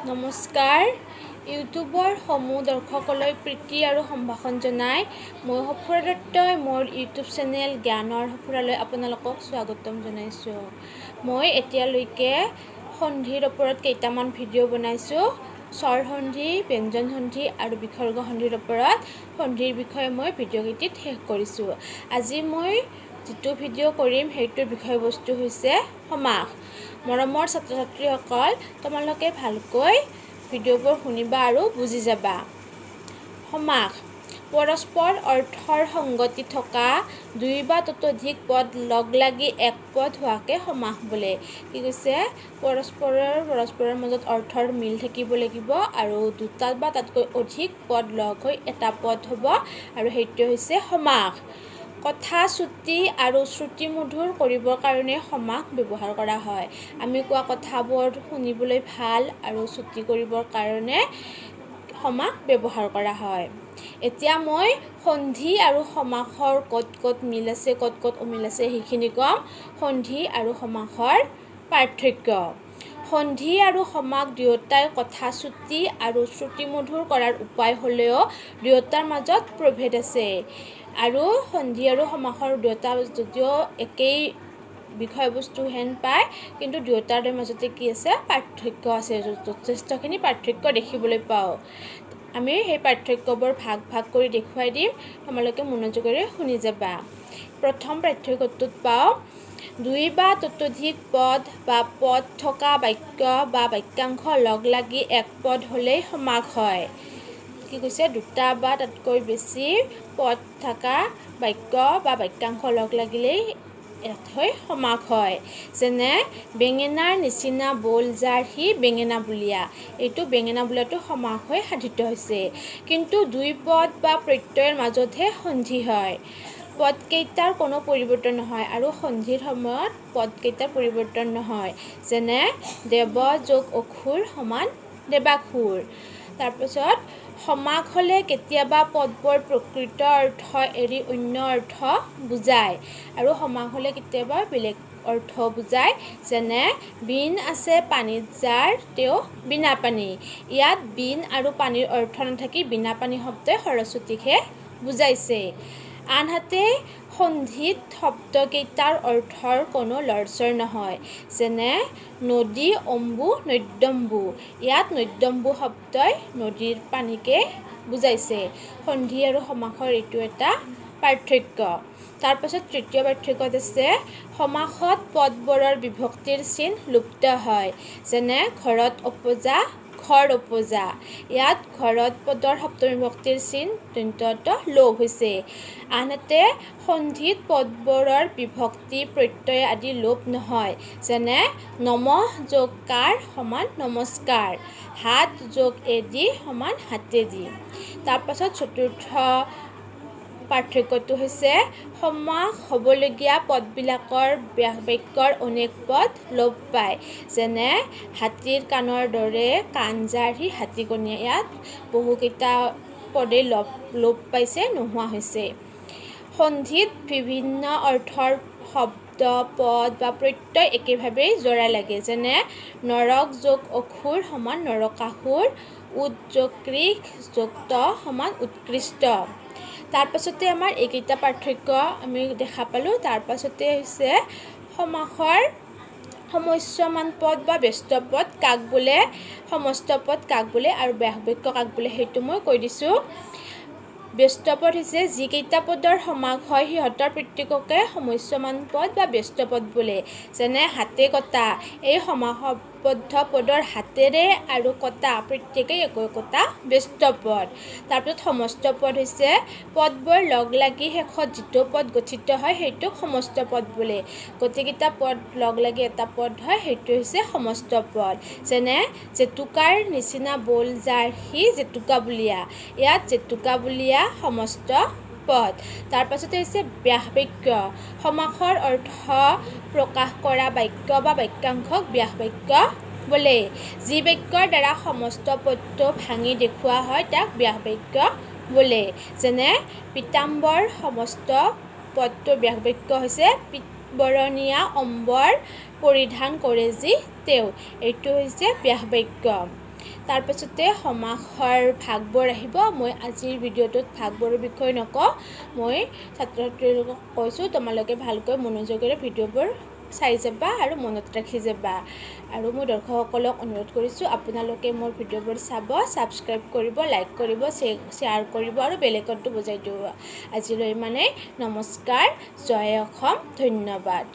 নমস্কাৰ, ইউটিউবৰ সমূহ দৰ্শকলৈ প্ৰীতি আৰু সম্ভাষণ জনাই মই সফুৰা দত্তই মোৰ ইউটিউব চেনেল জ্ঞানৰ সফুৰালৈ আপোনালোকক স্বাগতম জনাইছোঁ। মই এতিয়ালৈকে সন্ধিৰ ওপৰত কেইটামান ভিডিঅ' বনাইছোঁ। স্বৰ সন্ধি, ব্যঞ্জন সন্ধি আৰু বিসৰ্গ সন্ধিৰ ওপৰত সন্ধিৰ বিষয়ে মই ভিডিঅ'কেইটিত শেষ কৰিছোঁ। আজি মই যিটো ভিডিঅ' কৰিম, সেইটোৰ বিষয়বস্তু হৈছে সমাস। মৰমৰ ছাত্ৰ ছাত্ৰীসকল, তোমালোকে ভালকৈ ভিডিঅ'বোৰ শুনিবা আৰু বুজি যাবা। সমাস: পৰস্পৰ অৰ্থৰ সংগতি থকা দুই বা ততোধিক পদ লগ লাগি এক পদ হোৱাকে সমাস বোলে। কি কৈছে? পৰস্পৰৰ পৰস্পৰৰ মাজত অৰ্থৰ মিল থাকিব লাগিব আৰু দুটা বা তাতকৈ অধিক পদ লগ হৈ এটা পদ হ'ব আৰু সেইটোৱে হৈছে সমাস। কথা চুটি আৰু শ্ৰুতিমধুৰ কৰিবৰ কাৰণে সমাস ব্যৱহাৰ কৰা হয়। আমি কোৱা কথাবোৰ শুনিবলৈ ভাল আৰু চুটি কৰিবৰ কাৰণে সমাস ব্যৱহাৰ কৰা হয়। এতিয়া মই সন্ধি আৰু সমাসৰ ক'ত ক'ত মিল আছে, ক'ত ক'ত অমিল আছে, সেইখিনি ক'ম। সন্ধি আৰু সমাসৰ পাৰ্থক্য: সন্ধি আৰু সমাস দুয়োটাই কথা চুটি আৰু শ্ৰুতিমধুৰ কৰাৰ উপায় হ'লেও দুয়োটাৰ মাজত প্ৰভেদ আছে। আৰু সন্ধি আৰু সমাসৰ দুয়োটা যদিও একেই বিষয়বস্তু হেন পায়, কিন্তু দুয়োটাৰে মাজতে কি আছে? পাৰ্থক্য আছে। যথেষ্টখিনি পাৰ্থক্য দেখিবলৈ পাওঁ আমি। সেই পাৰ্থক্যবোৰ ভাগ ভাগ কৰি দেখুৱাই দিম, তোমালোকে মনোযোগেৰে শুনি যাবা। প্ৰথম পাৰ্থক্যটোত পাওঁ, দুই বা ততোধিক পদ বা পদ থকা বাক্য বা বাক্যাংশ লগ লাগি এক পদ হ'লেই সমাস হয়। কি কৈছে? দুটা বা তাতকৈ বেছি পদ থকা বাক্য বা বাক্যাংশ লগ লাগিলেই এক হৈ সমাস হয়। যেনে, বেঙেনাৰ নিচিনা বোল যাৰ, সি বেঙেনা বুলীয়া। এইটো বেঙেনা বুলিয়াটো সমাস হৈ সাধিত হৈছে। কিন্তু দুই পদ বা প্ৰত্যয়ৰ মাজতহে সন্ধি হয়, পদকেইটাৰ কোনো পৰিৱৰ্তন নহয়। আৰু সন্ধিৰ সময়ত পদকেইটাৰ পৰিৱৰ্তন নহয়। যেনে, দেৱ যোগ অসুৰ সমান দেৱাসুৰ। তাৰপাছত, সমাস হ'লে কেতিয়াবা পদবোৰ প্ৰকৃত অৰ্থ এৰি অন্য অৰ্থ বুজায়। আৰু সমাস হ'লে কেতিয়াবা বেলেগ অৰ্থ বুজায়। যেনে, বীণ আছে পানীত যাৰ, তেওঁ বীণা পানী। ইয়াত বীণ আৰু পানীৰ অৰ্থ নাথাকি বীণা পানী শব্দই সৰস্বতীকহে বুজাইছে। আনহাতে সন্ধিত শব্দকেইটাৰ অৰ্থৰ কোনো লৰচৰ নহয়। যেনে, নদী অম্বু নদ্যম্বু। ইয়াত নদ্যম্বু শব্দই নদীৰ পানীকে বুজাইছে। সন্ধি আৰু সমাসৰ এইটো এটা পাৰ্থক্য। তাৰপাছত তৃতীয় পাৰ্থক্যত আছে, সমাসত পদবোৰৰ বিভক্তিৰ চিন লুপ্ত হয়। যেনে, ঘৰত ওপজা ঘৰ ওপজা। ইয়াত ঘৰত পদৰ সপ্তমী বিভক্তিৰ চিন দন্ত্য ট লোপ হৈছে। আনহাতে সন্ধিত পদবোৰৰ বিভক্তি, প্ৰত্যয় আদি লোপ নহয়। যেনে, নমঃ যোগ কাৰ সমান নমস্কাৰ, হাত যোগ এদি সমান হাতেদি। তাৰপাছত চতুৰ্থ পাৰ্থক্যটো হৈছে, সমাস হ'বলগীয়া পদবিলাকৰ বাক্যৰ অনেক পদ লোপ পায়। যেনে, হাতীৰ কাণৰ দৰে কাণ যাৰ, সি হাতীকণীয়া। ইয়াত বহুকেইটা পদেই লোপ পাইছে, নোহোৱা হৈছে। সন্ধিত বিভিন্ন অৰ্থৰ শব্দ, পদ বা প্ৰত্যয় একেভাৱেই জোৰা লাগে। যেনে, নৰক যোগ অসুৰ সমান নৰকাসুৰ, উৎ যোগ কৃষ যোগ ত সমান উৎকৃষ্ট। তাৰপাছতে আমাৰ এইকেইটা পাৰ্থক্য আমি দেখা পালোঁ। তাৰপাছতে হৈছে, সমাসৰ সমস্যমান পদ বা ব্যস্ত পদ কাক বোলে, সমস্ত পদ কাক বোলে আৰু ব্যাস বাক্য কাক বোলে, সেইটো মই কৈ দিছোঁ। ব্যস্ত পদ হৈছে, যিকেইটা পদৰ সমাস হয় সিহঁতৰ প্ৰত্যেককে সমস্যমান পদ বা ব্যস্ত পদ বোলে। যেনে, হাতে কটা। এই সমাসবদ্ধ পদৰ হাতেৰে আৰু কটা প্ৰত্যেকেই একো একোটা ব্যস্ত পদ। তাৰপিছত সমস্ত পদ হৈছে, পদবোৰ লগ লাগি শেষত যিটো পদ গঠিত হয়, সেইটোক সমস্ত পদ বোলে। গোটেইকেইটা পদ লগ লাগি এটা পদ হয়, সেইটো হৈছে সমস্ত পদ। যেনে, জেতুকাৰ নিচিনা বোল যাৰ, সি জেতুকা বুলীয়া। ইয়াত জেতুকা বুলীয়া সমস্ত পদ। তাৰপাছতে হৈছে ব্যাস বাক্য। সমাসৰ অৰ্থ প্ৰকাশ কৰা বাক্য বা বাক্যাংশক ব্যাস বাক্য বোলে। যি বাক্যৰ দ্বাৰা সমস্ত পদটো ভাঙি দেখুওৱা হয়, তাক ব্যাস বাক্য বোলে। যেনে, পীতাম্বৰ সমস্ত পদটোৰ ব্যাস বাক্য হৈছে, পীতবৰণীয়া অম্বৰ পৰিধান কৰে যি তেওঁ। এইটো হৈছে ব্যাস বাক্য। তাৰপাছতে সমাসৰ ভাগবোৰ আহিব। মই আজিৰ ভিডিঅ'টোত ভাগবোৰৰ বিষয়ে নকওঁ। মই ছাত্ৰ ছাত্ৰীলোকক কৈছোঁ, তোমালোকে ভালকৈ মনোযোগেৰে ভিডিঅ'বোৰ চাই যাবা আৰু মনত ৰাখি যাবা। আৰু মই দৰ্শকসকলক অনুৰোধ কৰিছোঁ, আপোনালোকে মোৰ ভিডিঅ'বোৰ চাব, ছাবস্ক্ৰাইব কৰিব, লাইক কৰিব, শ্বেয়াৰ কৰিব আৰু বেল আইকনটো বজাই দিব। আজিলৈ ইমানেই। নমস্কাৰ, জয় অসম, ধন্যবাদ।